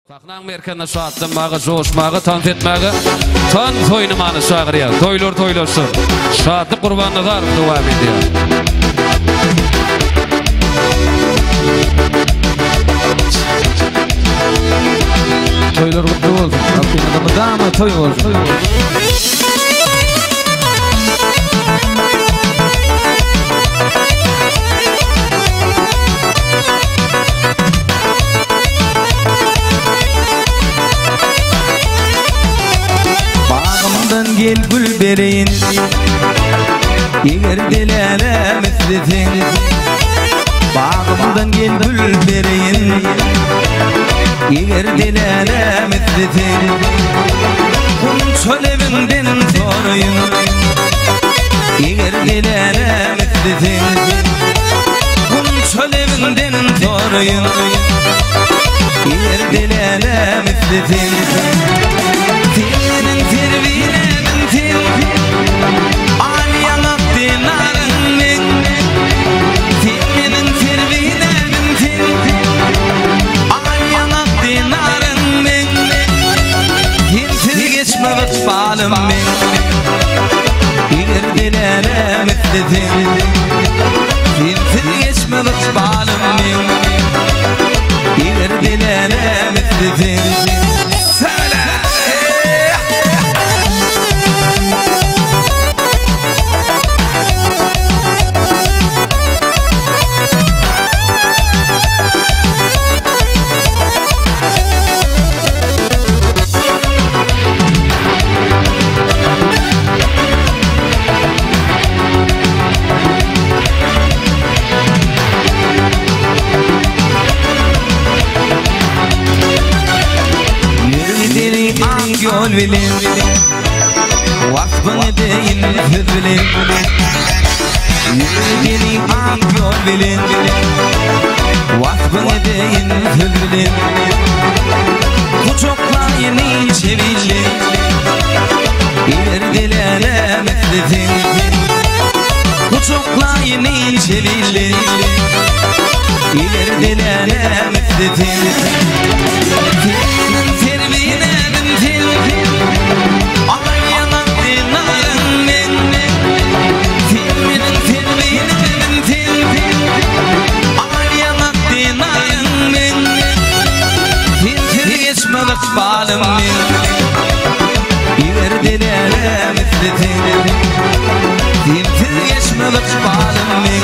Sahnaň merkezinde şatlanmaga, joşmaga, tans etmäge, tans oýnamana çagyrýar. Toýlar toýlaşsyn. Şatlyk Gurbannazarow dowam edýär. Toýlar gutly bolsun. Halkymyzda mydama toý bolsun. Bagymdan gel gül bereýin Eger delälem isleseň Bagymdan gel gül bereýin Eger delälem isleseň Gunça lebiňden soraýyn Eger delälem isleseň Gunça lebiňden soraýyn Eger delälem isleseň Sen meniň terbiýämim sen Al ýaňak denaryň meň Sen meniň terbiýämim sen Al ýaňak denaryň meň Sensiz geçmez ykbalym meň Eger delälem isleseň Sensiz geçmez ykbalym meň Eger delälem isleseň Ýör gideli ak ýol bilen Waspyň edeýin söz bilen Ýör gideli ak ýol bilen Waspyň edeýin söz bilen Gujaklaýyn inçe billi Eger delälem isleseň Gujaklaýyn inçe billi Eger delälem isleseň Sen meniň terbiýämim sen Al ýaňak denaryň men Sen meniň terbiýämim sen Al ýaňak denaryň men Sensiz geçmez ykbalym meň Eger delälem isleseň Sensiz geçmez ykbalym meň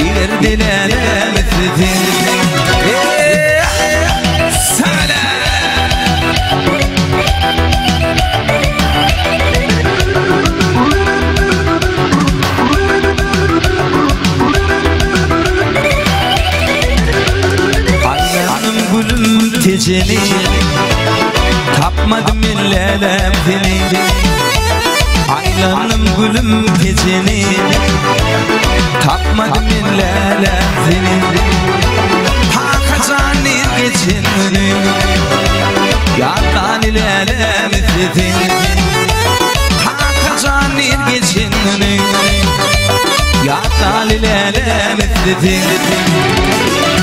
Eger delälem isleseň Aýlanym gülüm Tejeni Tapmadym men lälem seni Aýlanym gülüm Tejeni Tapmadym men lälem seni Kakajan nir geçen günü Ýatlan lälem isleseň Kakajan nir geçen günü Ýatlan lälem isleseň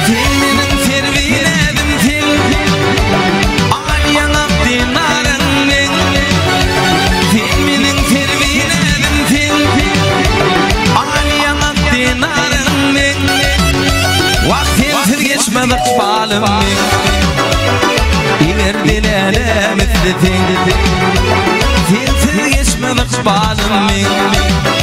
Sen meniň terbiýädim sen Al ýaňak dinaryň meň Sen meniň terbiýädim sen Al ýaňak dinaryň meň Wah sensiz geçmez ykbalym meň Eger delälem isleseň Sensiz geçmez ykbalym meň.